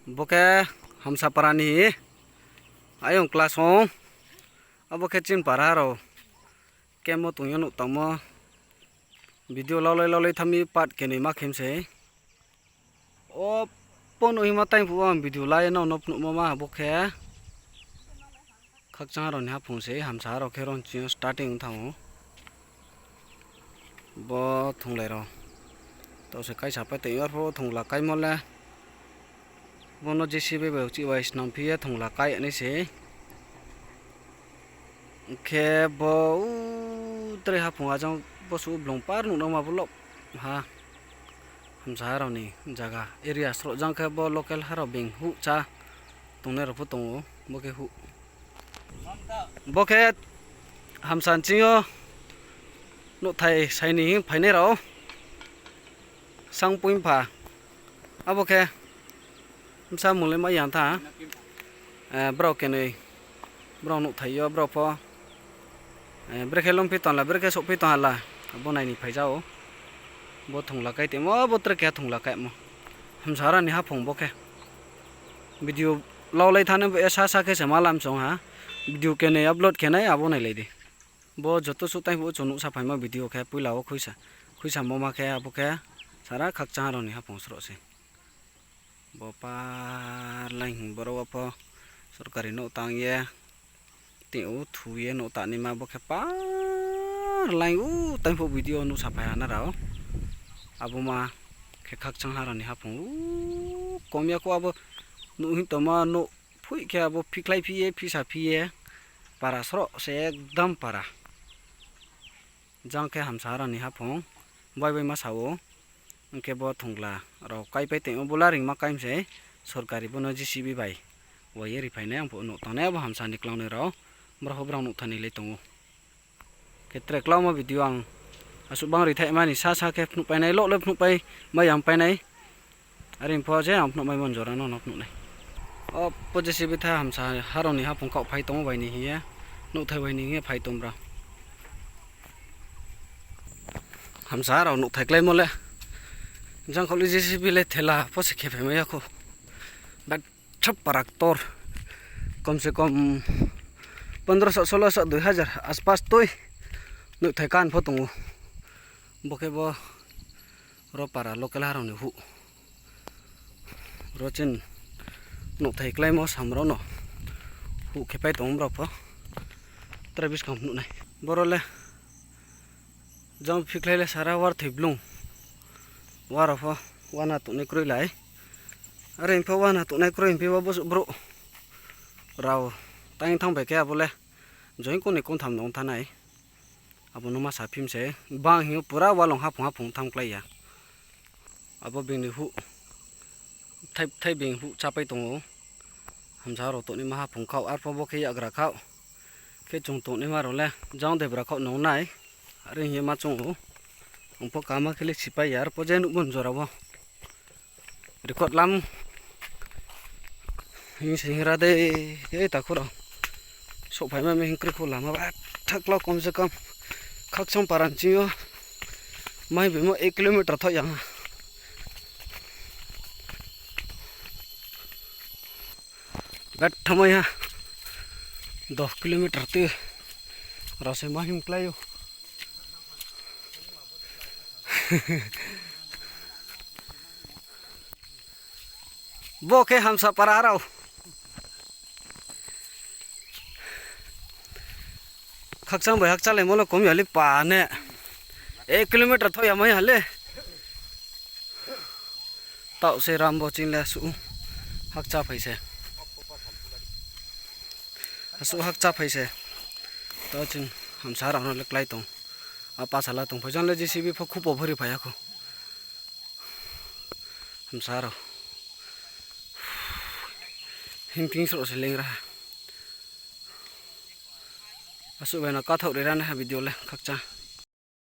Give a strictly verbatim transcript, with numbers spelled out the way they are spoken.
Bo khe Hamsapara ni ayong class ong. Abo khe chini para rao camp wo tong yo nouh tangmo. Video laulai laulai thanng mi part kenoi ma khe mi se. O, pono hima time phuh wo ang video la ye nrao no phnuhmo ma bo khe. Khakchang rao ni haphung se, Hamsa rao khe ron ching yo starting ong thanng ou. Bo thonglai rao. Tao se kaisa pai tong yo, arphuh thongla kaimo le. Bo no J C B bai uchih bai snam phi ye thongla kai nai se. Khe bo, u, tre haphung ajang bo suh blung par nuh nangma bo lop ha. Hamsa rao ni zaga area sroh jang khe bo local ha rao being huh chá tongnai rao pho tong ou, bo khe huh. Bo khe Hamsa ni ching yo nouhthai sai ni hing phainai rao. Sangpoimpha. Abo khe bsa mung le mai yang tha. Eh, brao kenoi. Brao nouhthai yo, brao pho. Eh, brekhe lungphi tong la, brekhe souhphi tong ha la. Abo nai ni phai ja ou. Bo thongla kai tongmo, bo tre keha thongla kaimo. Hamsa rao ni haphung bo khe. Video laulai thanng nai bo, e, sa sa khe se ma lam chong ha. Video kenoi upload khe nai, abo nailai di. Bo joto suh time phuh chung nuhsaphaimo video khe poila wo khuisa, khuisamo ma khe abo khe sara Khakchang rao ni haphung sroh se. Bo par line hing boro wo pho sorkari nouh tang ye, tei u thu ye nouh tangnaima bo khe par line u time phuh video nuhsaphai ha na rao. Abo ma khe Khakchang ha rao ni haphung u kom ya khou abo nuh hing tongma nouh phoih khe abo phikhlai phi ye, phisa phi ye, para sroh se ekdam para. Jang khe Hamsa rao ni haphung, bai bai ma sa ou. Ong khe bo thongla rao kaipai tong ou, bo laring ma kai mi se, sorkari bo no J C B bai wai ye ri phainai, ang phuh nouh tangnai abo Hamsa ni klangnoi rao, brao pho brao nouhthai ni le tong ou. Khe tre klaumo video ang asuh bang ri thaihma ni sa sa khe phnuhpai nai, loh le phnuhpai, mai yang pai nai. Are pho je ang phnuhmaimo jora no no phnuh nai. O pho J C B tha Hamsa ha rao ni haphung kaoh phai tong ou bai ni hing ye, nouhthai bai ni hing ye phai tong brao. Hamsa rao nouhthai kláimo le. Jang khou le J C B le thela pho se khe phaimai ya khou. Betha para ktor. Kom se kom pondro so, solo so, dui hajar aspas tui. Nouhthai kan pho tong ou. Bo khe bo ro para local ha rao ni huh. Ro chini nouhthai kláimo sam rao no huh khe pai tong ou brao pho. Tre buskang phnuh nai. Boro le jang phikhlai le sara warthoi blung. Wa rao pho wana tongnai kroi lai. Are pho wana tongnai kroi phi bo brouh rao tang thanng bai khe abo le join kong ni kong tham no ong thanng nai. Abo no ma sa phi mi se, bang hing ou pura walong haphung haphung tham klái ya. Abo being ni huh, thai, thai being huh chápai tong ou. Hamsa rao tongnaima haphung khaoh, arpho bo khe yakgra khaoh. Khe chung tongnaima rao le jang debra khaoh nung nai. Are hing ye ma choung ou. Ang pho kama khe le sipai ya, arpho je nuhmo jora wo. Record lam. Hing se hing ra de, e takhu rao. Souhphaima mi hing kroi khou lama ba thak klau kom se kom. Khakchang para ni ching yo. Mai bimo ek kilometer thaoh ya ha. Betha mai ha. Dos kilometer tui. Rao se ma him klái ou. Bo khe Hamsa para rao. Khakchang bai hakchalaimo le kom ya le pa ne. Ek kilometer thaoh ya mai ha le. Taoh se ram bo ching le asuh hakcha phai se. Asuh hakcha phai se. Taoh ching Hamsa rao no le klái tong. A pasala tongphai jang le J C B pho khupo phori phai ya khou. Hamsa rao. Himting sroh se leng ra. Asuh bai no kathaoh ri ra nai ha video le khakchang.